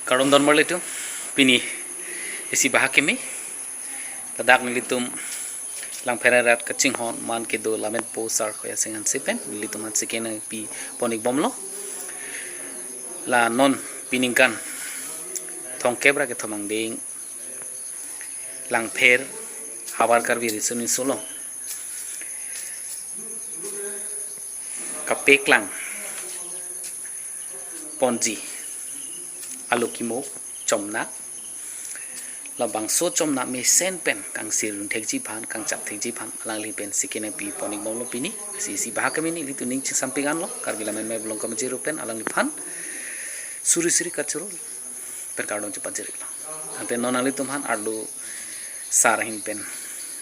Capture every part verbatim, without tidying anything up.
Kardom don marlitum, pini isi bahak keme, ladak nelitum Langpher arat kachinghon man kedo Lamenpo Sar Khoya Sing Hanse pen nelitum aphan chekeng nangpi pon-ik bomlo. La non piningkan thomkep ra kethom angdeng Langpher Havar Karbi Riso Nimso along kapeklang ponji alo kimo chomna, labangso chomna mesen pen kangsir dun thekji aphan, kangchap thekji aphan alangli pen chekeng nangpi pon-ik bomlo pini. Isi isi bahak keme nelitum ning chingsampik anlo, Karbi Lammet Mei Blong Committee arat pen alangliphan suri suri kachoro pen kardom chepajir-iklo. Ante non nanglitum aphan arlo sar ahin pen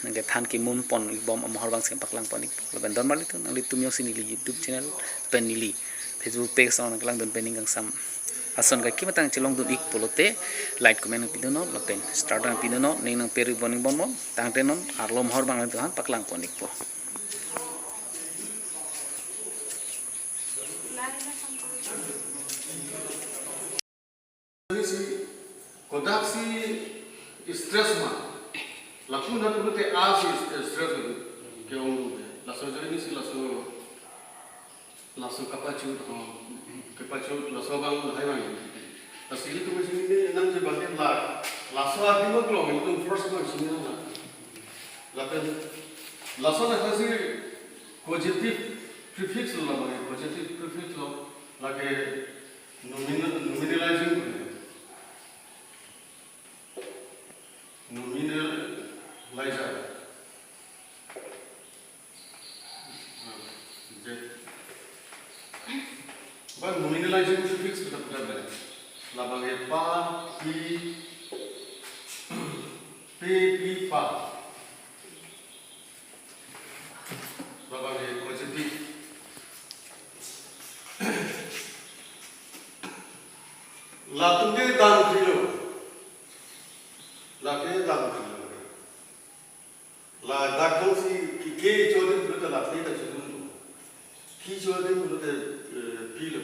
nangkethan kimun pon-ik bom amohor abang si paklang pon-ikpo. Lapen don marlitum, nanglitum jongsi neli YouTube channel pen neli Facebook page along nangkelang dun pen ning kangsam ason kaike matang chelong dun-ik pulote like comment nangpi dun non, lapen star nangpi dun non, ning nangperi pon-ik bomlo. Tangte non arlo mohor abang nanglitum aphan paklang pon-ikpo. Si kodaksi stress ma. Lapu na pulote a si stress lo. Ke-ong lo. Laso ajoine si laso, laso kapachot, oh, kapachot, laso abang lahai abang. Lasi ilitum isi nangji abang ke la, laso adim aklong ilitum first abang si nang la. Lapen laso na kasi causative prefix lo, lake causative prefix lo, lake nominal, nominalizing ko. Nominalizer. Ah, je. Ba nominalizing prefix kita putar ba. Labang ke pa, pi, pi, pi, pa. Labang ke causative. Latum ke dam krilo. Lake dam krilo. Ladak jongsi ke, ke chodun pulote la pi ta chodun lo. Pi chodun pulote, eh, pi lo.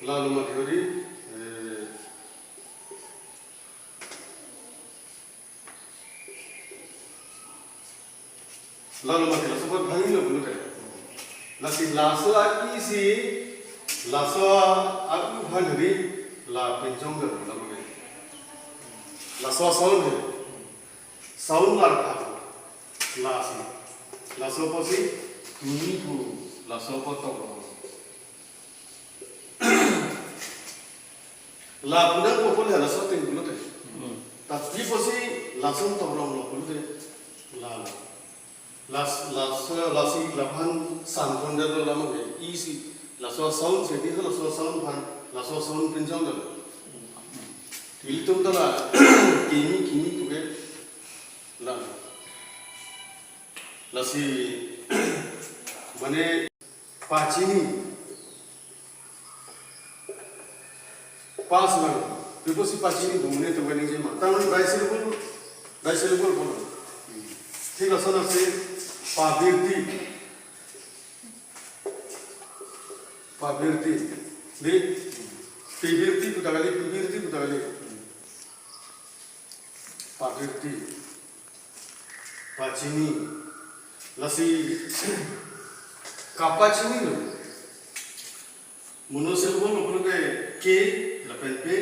Lalo ma theory, eh, lalo ma theory, laso apot bhanglo pulote. Lasi laso a-i si, laso a-u aphan ri, la pinchong lo, lalo ma ke. Laso sound he. Sound lar kha. Lasi. Laso apotsi, ni pu, laso apot tok lo. La punang ko pole laso ateng pulote. Hmm. Tapi pusi lason tobrong lo pulote. La, la. Las, las, lasi laphan san pon dalo lama ke. Isi. Laso sound si di laso sound aphan. Laso sound pinchong dalo. Ilitum ta la. Kimi, kimi tu ke. La. Lasi. Mane. Pachini. Pas lang. Pi pusi pachini bumne to wening jema. Tang dai syllable, dai syllable bolo. Thik lason si pabirti. Pabirti. Di pibirti pu ta kali, pibirti pu ta kali. Pabirti. Pachini. Lasi kapachini lo. Monosyllable lo pulote ke lapen pe.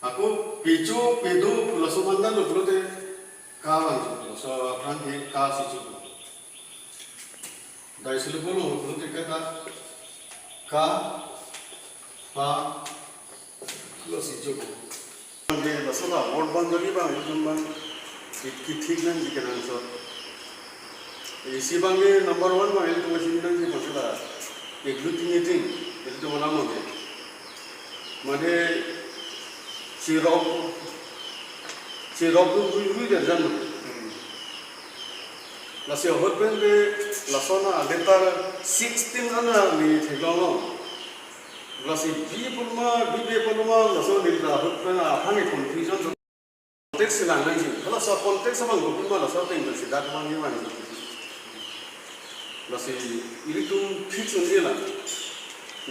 Ako pecho, pedo, laso mandan lo pulote ka vangcho. Laso aphan ke ka si cho. Dai syllable lo pulote kata ka, pa, lasi cho. Mane laso la word boundary abang ilitum abang ki, kithik nangji kenangsot. Isi abang ke number one abang ilitum kachini nangji laso la agglutinating, ilitum alam abang ke. Mane cherok, cherok tu rui rui derjan mane. Lasi ahut pen ke laso na letter sixteen ana ni theklong long. Lasi bi pulma, bi be pulma, laso neli ta ahut pen aphan confusion. Context lang nangji. Laso context abang ko pulma laso ateng si dak abang ni man. Lasi ilitum fix un-e lang.